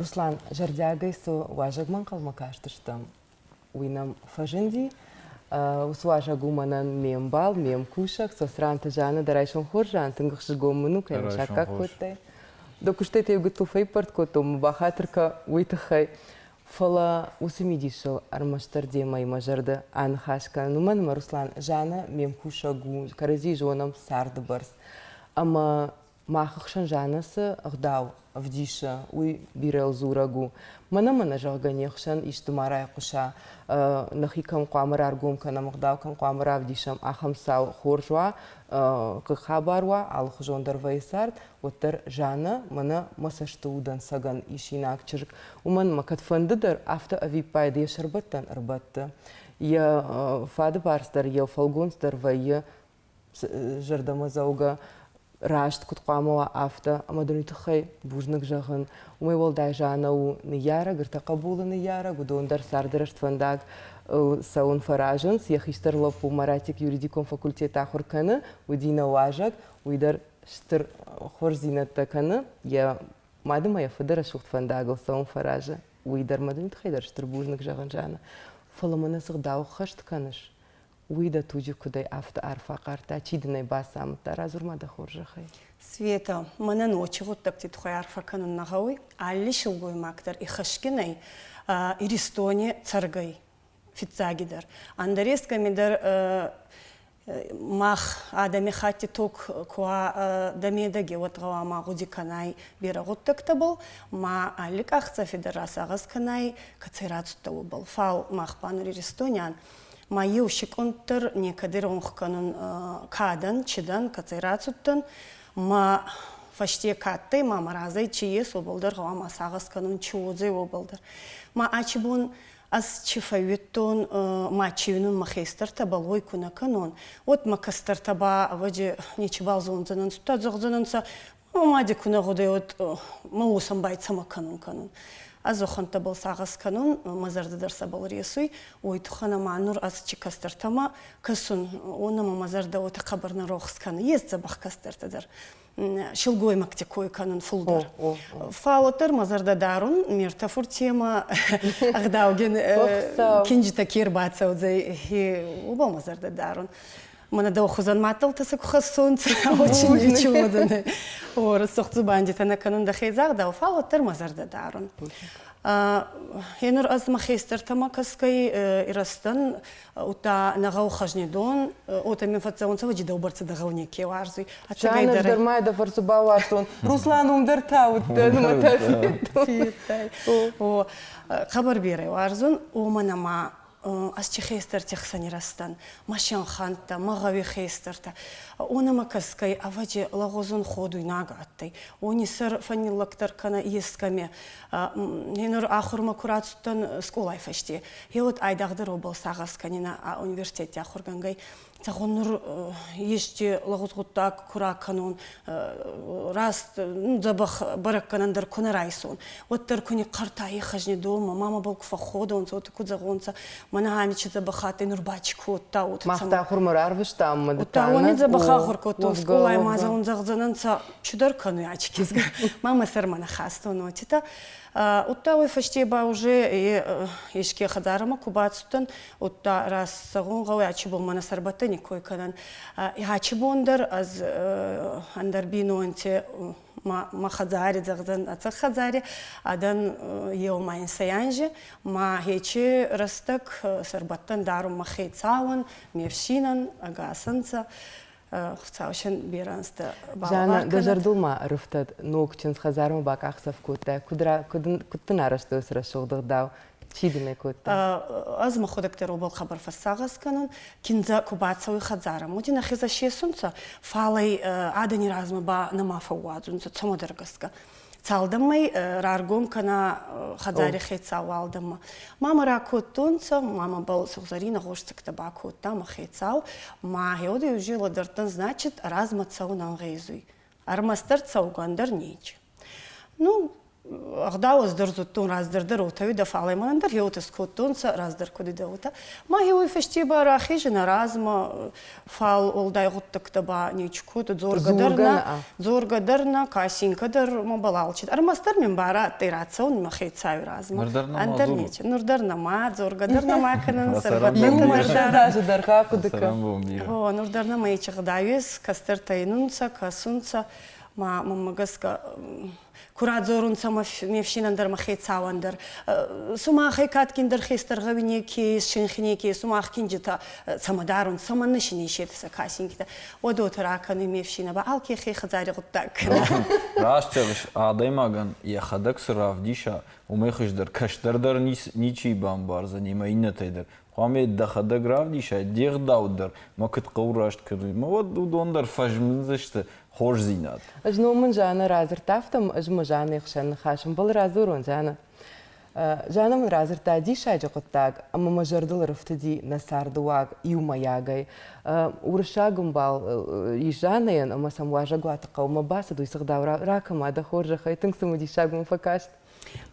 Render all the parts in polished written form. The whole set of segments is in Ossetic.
Руслан, зӕрдиагӕй цы уазӕгмӕ ӕнхъӕлмӕ кастыстӕм, уый нӕм фӕзынди. Уыцы уазӕг у мӕнӕн ме мбал, ме мкусӕг Сосранты Жанна. Дӕ райсом хорз, Жан, тынг ӕхсызгон мын у, кӕй мын саккаг кодтай. Дӕ куыстӕй та иу гыццыл фӕиппӕрд кодтон, мӕ бахатыр кӕ, уый тыххӕй. Фӕлӕ уыцы мидисыл ӕрмӕстдӕр демӕ мӕ зӕрдӕ аныхас кӕнын, уымӕн ӕмӕ Руслан Жанна ме мкусӕг у, кӕрӕдзи зонӕм царды бӕрц. Ӕмӕ мах ӕхсӕн Жанна цы ӕгъдау ӕвдисы, уый бирӕйыл дзурӕг у. Мӕнӕ-мӕнӕ, зӕгъгӕ, не хсӕн исты ма райхъуыса, нӕхи кӕм хъуамӕ раргом кӕнӕм, ӕгъдау кӕм хъуамӕ равдисӕм, ахӕм цау хорз уа, хъыг хабар уа, алыхуызон дӕр вӕййы цард, уӕддӕр Жаннӕ мӕнӕ мӕ цӕсты удӕнцӕгӕн исинаг чызг. Уымӕн мӕ кӕдфӕнды дӕр афтӕ ӕвиппайды йӕ сӕрбӕттӕн ӕрбӕтты. Йӕ фады бӕрц дӕр, йӕ фӕлгонц дӕр вӕййы зӕрдӕмӕдзӕугӕ, раст куыд хъуамӕ уа, афтӕ. Ӕмӕ дын уый тыххӕй бузныг зӕгъын. Уымӕй уӕлдай Жаннӕ у ныййарӕг, ӕртӕ хъӕбулы ныййарӕг, уыдон дӕр царды рӕствӕндаг цӕуын фӕразынц. Йӕ хистӕр лӕппу Маратик юридикон факультет ахуыр кӕны, уыди нӕ уазӕг, уый дӕр стыр хорздзинӕдтӕ кӕны, йӕ мады ӕмӕ йӕ фыды рӕсугъд фӕндагыл цӕуын фӕразы. Уый дӕр мӕ дын тыххӕй дӕр стыр бузныг зӕгъын, Жанна. Фӕлӕ мӕнӕ цы гъдау ӕххӕст кӕныс, уый дӕ туджы куыдӕй афтӕ арф ахъардта, чи дын ӕй бацамыдта, радзур-ма дӕ хорзӕхӕй. Света, мӕнӕн уочи гъуддӕгти туххӕй арфӕ кӕнун нӕ гъӕуй. Алли силгоймаг дӕр ихӕсгин ӕй Иристони цӕргӕй, фиццагидӕр. Ӕндӕр ескӕми дӕр мах адӕмихатти тог ку дӕ медӕги, уӕд гъӕуама гъуди кӕнай берӕ гъуддӕгтӕбӕл, ма алли къахдзӕфи дӕр расагъӕс кӕнай, кӕцӕй рацудтӕ, уобӕл. Фал мах ба нур Иристони ан, ма еу секунд дӕр некӕд иронх кӕнун кадӕн, чидӕн, кӕцӕй рацудтӕн, ма фӕсте ка адтӕй, ма мӕ разӕй чи ес, уобӕл дӕр гъӕуама сагъӕс кӕнун, чи уодзӕй, уобӕл дӕр. Ма ачи бон ӕз чи фӕууидтон, ма чи уинун мӕ хестӕртӕбӕл, уой ку нӕ кӕнон, уӕд мӕ кӕстӕртӕ ба, ӕвӕдзи, нечибал зондзӕнӕнцӕ, удта зӕгъдзӕнӕнцӕ, мӕ мади ку нӕ гъудӕй, уӕд мӕ уосӕн байцӕмӕ кӕнун кӕнун. Ӕз уӕхӕнттӕбӕл сагъӕс кӕнун, мӕ зӕрдӕ дӕр сӕбӕл ресуй, уой туххӕн ӕма нур ӕз чи кӕстӕртӕмӕ кӕсун, уонӕмӕ мӕ зӕрдӕ уотӕ хъӕбӕр нӕ рохс кӕнуй. Ес дзӕбӕх кӕстӕртӕ дӕр. Силгоймӕгти кой кӕнун фулдӕр. Фал уӕддӕр мӕ зӕрдӕ дарун, ме ртӕ фуртемӕ ӕгъдаугин кинджитӕ ке рбацӕудзӕй, уобӕл мӕ зӕрдӕ дарун. Мӕнӕ дӕу хузӕн мадтӕлтӕ сӕ ку хӕссонцӕ, очень ничего уодзӕнӕй. О, рӕсугъд дзубандитӕ нӕ кӕнун дӕхе загъдау, фал уӕддӕр мӕ зӕрдӕ дарун. Гьенур ӕз мӕ хестӕртӕмӕ кӕсгӕй ирӕзтӕн, удта нӕ гъӕу Хӕзнидон, уотӕ мин фӕццӕунцӕ, вӕджи дӕу бӕрцӕ дӕ гъӕу неке уарзуй. Ӕцӕгӕй дӕр ма дӕ фӕрцы бауарзтон. Руслан уым дӕр та уыдтӕн ӕмӕ та федтон. О, хъӕбӕр берӕ уарзун, уомӕн ӕма ӕз чи хестӕрти хсӕни рӕзтӕн, мӕ синхӕнттӕ, мӕ гъӕуи хестӕртӕ. Уонӕмӕ кӕсгӕй, ӕвӕдзи, лӕгъузун ходуйнаг адтӕй. Уони сӕр фӕнниллӕгдӕр кӕнӕ ескӕми. Нур ахурмӕ ку рацудтӕн скъолай фӕсте, гъе уӕд айдагъдӕр уобӕл сагъӕс кӕнинӕ университети ахургӕнгӕй. Зӕгъун, нур ести лӕгъуз гъуддаг ку ракӕнон, раст дзӕбӕх бӕрӕггӕнӕн дӕр ку нӕ райсон, уӕддӕр ку нихъхъӕрта ихӕзни донмӕ, ма мӕбӕл ку фӕхходонцӕ, уотӕ ку зӕгъонцӕ, мӕнӕ ами чи дзӕбӕх адтӕй, нур ба чи кодта, уотӕ. Мах та ахурмӕ рарвыстам, ма Удта уони дзӕбӕх ахур кодтон скъолай, ма зӕгъун, зӕгъдзӕнӕнцӕ, чидӕр кӕнуй ачи кизгӕ. Ма мӕ сӕрмӕ нӕ хастон уотитӕ. Удта уой фӕсте ба уже еске хӕдзарӕмӕ ку бацудтӕн, удта рацӕгъун гъӕуй ачи бон мӕнӕ сӕрбӕттӕни кой кӕнӕн. Ачи бон дӕр ӕз ӕндӕр бийнонти ма хӕдзари зӕгъдзӕн ӕцӕг хӕдзари адӕн еума инсӕй анзи ма хечи рӕстӕг сӕрбӕттӕн дарун мӕ хецауӕн, ме фсинӕн ӕгасӕнцӕ. Хуыцау сӕн берӕ ӕнзтӕ Жанна, дӕ зӕрдыл ма ӕрыфтӕд ног чындз хӕдзармӕ бакъахдзӕф кодтай, куыд, куыд, куыд дын арӕзтой уыцы рӕсугъд ӕгъдау? Чи дын ӕй кодта? Ӕз мӕхуӕдӕг дӕр уобӕл хъӕбӕр фӕссагъӕс кӕнун. Киндзӕ ку бацӕуй хӕдзарӕмӕ, уоди нӕхе сесунцӕ, фал ӕй адӕни размӕ ба нӕма фӕууадзунцӕ цӕмӕдӕр гӕсгӕ. Цалдӕнмӕ раргом кӕна хӕдзари хецау уалдӕнмӕ. Мамӕ ракодтонцӕ, ма мӕбӕл сугъзӕрийнӕ гъосцӕгтӕ бакодта мӕ хецау. Ма гъеуӕд уже лӕдӕрдтӕн, значит, размӕ цӕун ӕнгъезуй. Ӕрмӕстдӕр цӕугӕ, ӕндӕр нечи. Ну, Ӕгъдау ӕз дӕр зудтон, раздӕр дӕр уотӕ уидӕ, фал ӕй мӕнӕн дӕр гъеуотӕ скодтонцӕ, раздӕр куд уидӕ, уотӕ. Ма гъеуой фӕсте ба рахезинӕ размӕ, фал уӕлдай гъуддӕгтӕ ба нечи кодта, дзоргӕ дӕр нӕ, дзоргӕ дӕр нӕ, касинкӕ дӕр мӕбӕл алчи. Ӕрмӕстдӕр мин барӕ адтӕй рацӕун мӕ хецауи размӕ. Нур дӕр нӕма Ӕндӕр дзорут? нечи. Нур дӕр нӕма, дзоргӕ дӕр нӕма кӕнӕн, сӕрбӕттӕнтӕ Иумӕ дӕр ссӕдз азы дӕргъы ахъуыды кӕн. Гъо, нур дӕр нӕма ечи гъдау ес, кӕстӕртӕ инунцӕ, кӕсунцӕ, ма мӕнмӕ гӕсгӕ ку радзорунцӕ ме фсинӕн дӕр, мӕ хецауӕн дӕр. Сумахӕй кадгиндӕр хестӕр гъӕуи неке ес, синхи неке ес, сумах кинджитӕ цӕмӕ дарун, цӕмӕннӕ си не исетӕ сӕ касинкитӕ. Уӕд уотӕ ракӕнуй ме фсинӕ ба алке хе хӕдзари гъуддаг кӕна. Раст зӕгъыс, адӕймагӕн йӕхӕдӕг цы равдиса, уымӕй хуыздӕр кӕстӕр дӕр ничи бамбардзӕн ӕмӕ иннӕтӕй дӕр. Хъуамӕ дӕхӕдӕг равдисай де гъдау дӕр, мӕ куыд хъӕуы раст кӕнын, мӕ уӕд уыдон дӕр фӕзмдзысты хорздзинад. Знон мын Жанна радзырдта, афтӕ ӕз мӕ Жаннӕйы хсӕн ныхас ӕмбал радзурон, Жанна. Жанна мын радзырдта диссаджы хъуыддаг, ӕмӕ мӕ зӕрдыл ӕрыфтыди нӕ цардыуаг иумӕйагӕй. Уырыссаг ӕмбал ис Жаннӕйӕн, ӕмӕ сӕм уазӕгуаты хъӕумӕ бацыд, уый сыгъдау ракӕма, дӕ хорзӕхӕй, тынг цымыдисаг мӕм фӕкаст.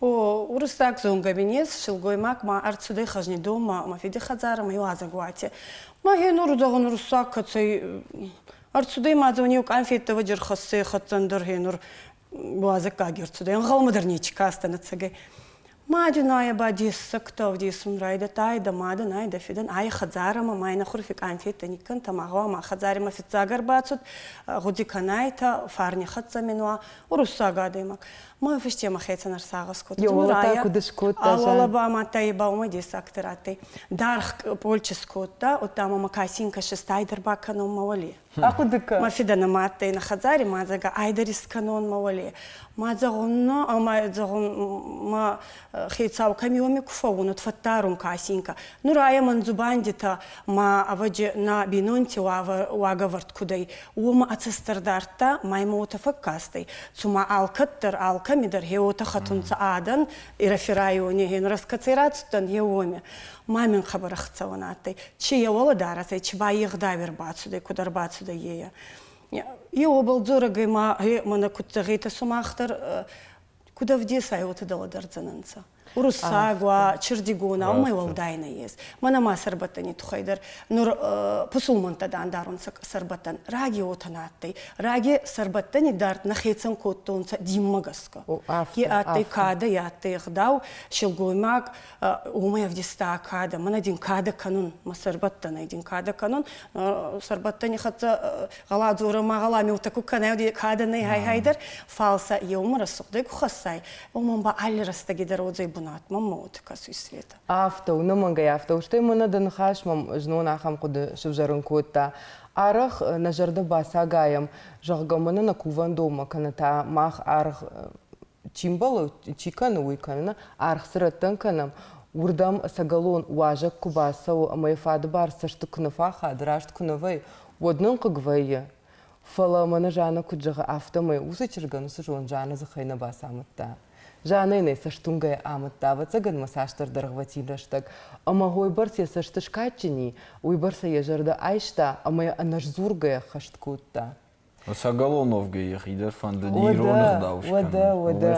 О, уруссаг зонгӕ мин ес, силгоймаг ма ӕрцудӕй Хӕзнидонмӕ мӕ фиди хӕдзарӕмӕ иуазӕгуати. Ма хе нур зӕгъун уруссаг кӕцӕй ӕрцудӕй ма зӕгъун еу къанфеттӕ ӕрхӕссӕй хӕццӕн дӕр хе нур уазӕггаг ӕрцудӕй. Ӕнгъӕлмӕ дӕр нечи кастӕн ӕцӕгӕй. Мадинае ба дессӕгтӕ ӕвдесун райдӕдта, ай дӕ мадӕн, ай дӕ фидӕн, ай хӕдзарӕмӕ ма ин хурфи къанфеттӕ никкӕнтӕ, ма гъӕуама хӕдзари фиццаг ӕрбацуд, гъуди кӕнайтӕ, фарни хӕццӕ мин уа, уруссаг адӕймаг. Мӕ фӕсте мӕхецӕн ӕрсагъӕс кодтон. Еуӕлӕ куд скодта? Ауӕлӕ ба мадта е ба уомӕй дессагдӕр адтӕй. Даргъ полчы скодта, удта мӕ касинкӕ шестай дӕр бакӕнон мӕ уӕле. Ахъуыды кӕн. Мӕ фидӕ нӕ адтӕй нӕ хӕдзари, ма зӕгъгӕ, айдӕр искӕнон мӕ уӕле. Ма зӕгъун, ма зӕгъун, ма хецау кӕми уоми ку фӕуун, уӕд фӕттарун касинкӕ. Нур айӕ мӕн дзубандитӕ ма ӕвӕджи нӕ бийнонти уагӕвӕрд куд ӕй, уомӕ ӕ цӕстӕр дардта, ма имӕ уотӕ фӕккастӕй, цума алкӕддӕр, алкӕми дӕр хе уотӕ хӕтунцӕ адӕн, Ирӕфи райони хе нур кӕцӕй рацудтӕн, е уоми. Ма мин хъӕбӕр ӕхцӕуӕн адтӕй, чи е уӕлӕдарӕсӕй, чи ба егъдауи ӕрбацудӕй, куд ӕрбацудӕй е. Е уобӕл дзорӕгӕй ма мӕнӕ куд зӕгъетӕ сумах дӕр, куд ӕвдесай, уотӕ дӕлӕдӕрдзӕнӕнцӕ. Уруссаг уа, чердигонау, уымӕй уӕлдай нӕййес. Мӕнӕ ма сӕрбӕттӕни туххӕй дӕр нур пусулмӕнттӕ дан дарунцӕ сӕрбӕттӕн. Раги уотӕ нӕ адтӕй. Раги сӕрбӕттӕни дард нӕ хецӕн кодтонцӕ динмӕ гӕсгӕ. Е адтӕй кадӕ, е адтӕй ӕгъдау. Силгоймаг уомӕй ӕвдиста кадӕ. Мӕнӕ дин кадӕ кӕнун, мӕ сӕрбӕттӕнӕй дин кадӕ кӕнун. Сӕрбӕттӕни хӕццӕ гъӕла дзорӕ ма гъӕла миутӕ ку кӕнай, кадӕ нӕй гьай-гьай дӕр, фал сӕ еумӕ рӕсугъдӕй ку хӕссай, уомӕн ба алли рӕстӕги дӕр уодзӕй бунат, мӕнмӕ уотӕ кӕсуй Света. Афтӕ у, нӕмӕнгӕй афтӕ у. Стӕй мӕнӕ дӕ ныхас мӕм знон ахӕм хъуыды сывзӕрын кодта. Арӕх нӕ зӕрдӕ бацагайӕм, зӕгъгӕ, мӕнӕ нӕ кувӕндонмӕ кӕнӕ та мах аргъ чи мбӕлы, чи кӕны, уый кӕны, аргъ цы рӕттӕн кӕнӕм, уырдӕм ӕцӕгӕлон уазӕг куы бацӕуы ӕмӕ йӕ фадыбар цӕсты куы нӕ фӕхады, раст куы нӕ вӕййы, уӕд нын хъыг вӕййы. Фӕлӕ мӕнӕ Жаннӕ куыд зӕгъы, афтӕмӕй уыцы чызгӕн уыцы зонд Жаннӕ дзыхӕй нӕ бацамыдта. Жаннӕ йын ӕй цӕстуынгӕйӕ амыдта, ӕвӕццӕгӕн ма цасдӕр дӕргъвӕтин рӕстӕг, ӕмӕ уыйбӕрц йӕ цӕсты скадджын и, уыйбӕрц ӕй йӕ зӕрдӕ айста ӕмӕ йӕ ӕнӕсдзургӕйӕ хӕст кодта. Сагалоновгӕ йӕхи дӕр фӕндыди ирон ӕгъдау скӕнын. Уӕдӕ, уӕдӕ.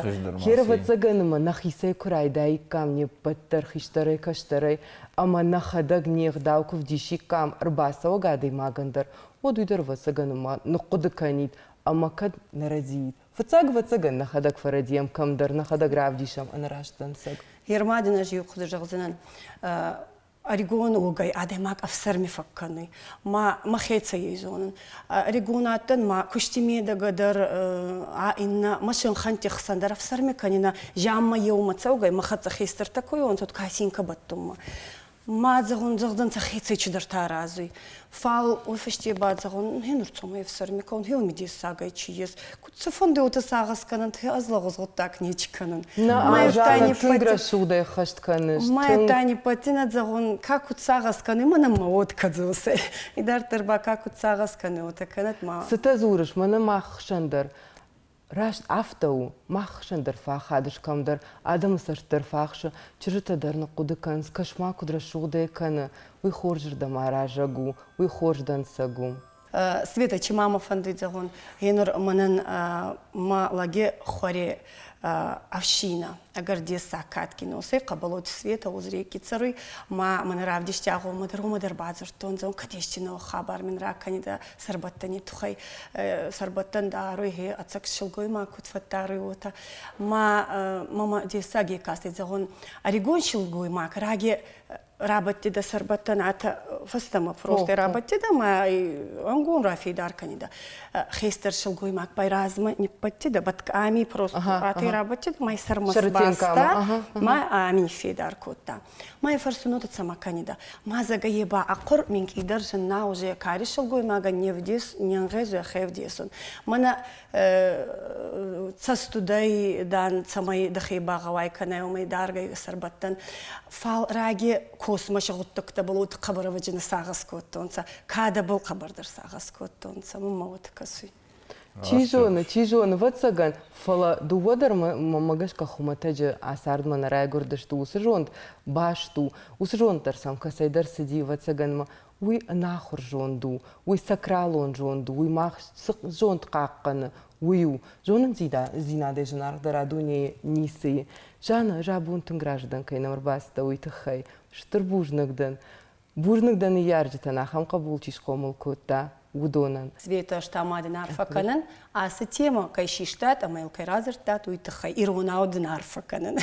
Хервӕццӕгӕн ӕмӕ нӕхицӕй куы райдаиккам не ппӕт дӕр хистӕрӕй-кӕстӕрӕй ӕмӕ нӕхӕдӕг не гъдау куы вдисиккам ӕрбацӕуӕг адӕймагӕн дӕр, уӕд уый дӕр ӕвӕццӕгӕн ӕмӕ ныхъхъуыды кӕнид ӕмӕ кӕд нӕ рӕдийид. Фыццаг ӕвӕццӕгӕн нӕхӕдӕг фӕрӕдийӕм кӕмдӕр, нӕхӕдӕг равдисӕм ӕнӕраст дӕнцӕг. Ерма дын ӕз иу хъуыды зӕгъдзынӕн. Ӕригон уогӕй адӕймаг ӕфсӕрми фӕккӕнуй. Ма мӕхецӕй зонун. Ӕригон адтӕн ма кусти медӕгӕ дӕр а иннӕ мӕ синхӕнтти хсӕн дӕр ӕфсӕрми кӕнинӕ. Зианмӕ еумӕ цӕугӕй мӕ хӕццӕ хестӕртӕ ку уонцӕ, касинкӕ бӕттунмӕ. Ма зӕгъун, зӕгъдзӕнцӕ хецӕй чидӕртӕ аразуй. Фал уой фӕсте ба зӕгъун, хе нур цомай ӕфсӕрми кӕун, хе уоми дессагӕй чи ес. Куд цифӕнди уотӕ сагъӕс кӕнӕнт, хе ӕз лӕгъуз гъуддаг нечи кӕнун. Нӕ, тынг рӕсугъдӕй ӕххӕст кӕныс. Ма Тани пъатинӕ зӕгъун, ка куд сагъӕс кӕнуй, мӕнӕн мӕ уод кӕдзос ӕй. Идарддӕр ба ка куд сагъӕс кӕнуй, уотӕ кӕнӕд ма. Цытӕ дзурыс, мӕнӕ мах хсӕн дӕр Раст афтӕ у, мах хсӕн дӕр фӕхадыс кӕмдӕр, адӕмы цӕст дӕр фӕхсы, чызджытӕ дӕр ныхъхъуыды кӕнынц, кӕс-ма, куыд рӕсугъдӕй кӕны, уый хорзырдӕм аразӕг у, уый хорз дӕнцӕг у. Света, чи ма мӕ фӕндуй зӕгъун, гъенур мӕнӕн мӕ лӕги хуӕре ӕфсийнӕ, ӕгӕр дессаг кадгин уосӕй, Хъӕбӕлоти Света Озрекки цӕруй, ма мӕнӕ равдисти агъоммӕ дӕр уомӕ дӕр бадзурдтон, зӕгъун, кӕд ести нӕуӕг хабар мин ракӕнидӕ сӕрбӕттӕни туххӕй. Сӕрбӕттӕн даруй, гъе ӕцӕг силгоймаг куд фӕддаруй, уотӕ. Ма мӕмӕ дессаги кастӕй, зӕгъун, ӕригон силгоймаг раги рабадтидӕ сӕрбӕттӕн атӕ фӕстӕмӕ просто рабадтидӕ ма ӕнгом рафедар кӕнидӕ. Хестӕр силгоймаг байразмӕ ниппӕттидӕ, бӕткъами просто атӕ рабадтидӕ ма сӕрмӕ сбаста, ма ами федар кодта. Ма фӕрсунотӕ цӕмӕ кӕнидӕ. Ма зӕгӕ е ба ахъур минкъийдӕр зинна уже кари силгоймагӕн не вдес, не нгъезуй ӕхе вдесун. Мӕнӕ цӕстудӕй, дан, цӕмӕй дӕхе багъӕуай кӕнай, уомӕй даргӕй сӕрбӕттӕн. Фал раги космоси гъуддӕгтӕбӕл уотӕ хъӕбӕр ӕвӕджи нӕ сагъӕс кодтонцӕ, кадӕбӕл хъӕбӕрдӕр сагъӕс кодтонцӕ, мӕнмӕ уотӕ кӕсуй. Чи зоны, чи зоны, ӕвӕццӕгӕн, фӕлӕ дыууӕ дӕр мӕнмӕ гӕсгӕ хуымӕтӕджы а цардмӕ нӕ райгуырдысты, уыцы зонд баст у, уыцы зонд дӕр сӕм кӕцӕйдӕр цыди, ӕвӕццӕгӕн мӕ уый ӕнахуыр зонд у, уый сакралон зонд у, уый мах цы зонд хъахъхъӕны, уый у. Зонындзинадӕй зынаргъдӕр а дунейы ницы и. Жанна, ӕз абон тынг разы дӕн, кӕй нӕм ӕрбацыдтӕ, уый тыххӕй. Стыр бузныг дӕн. Бузныг дӕ ныййарджытӕн, ахӕм хъӕбул чи схъомыл кодта, уыдонӕн. Светӕ, ӕз та ма дын арфӕ кӕнын, ацы темӕ кӕй систат ӕмӕ йыл кӕй радзырдтат, уый тыххӕй. Иронау дын арфӕ кӕнын.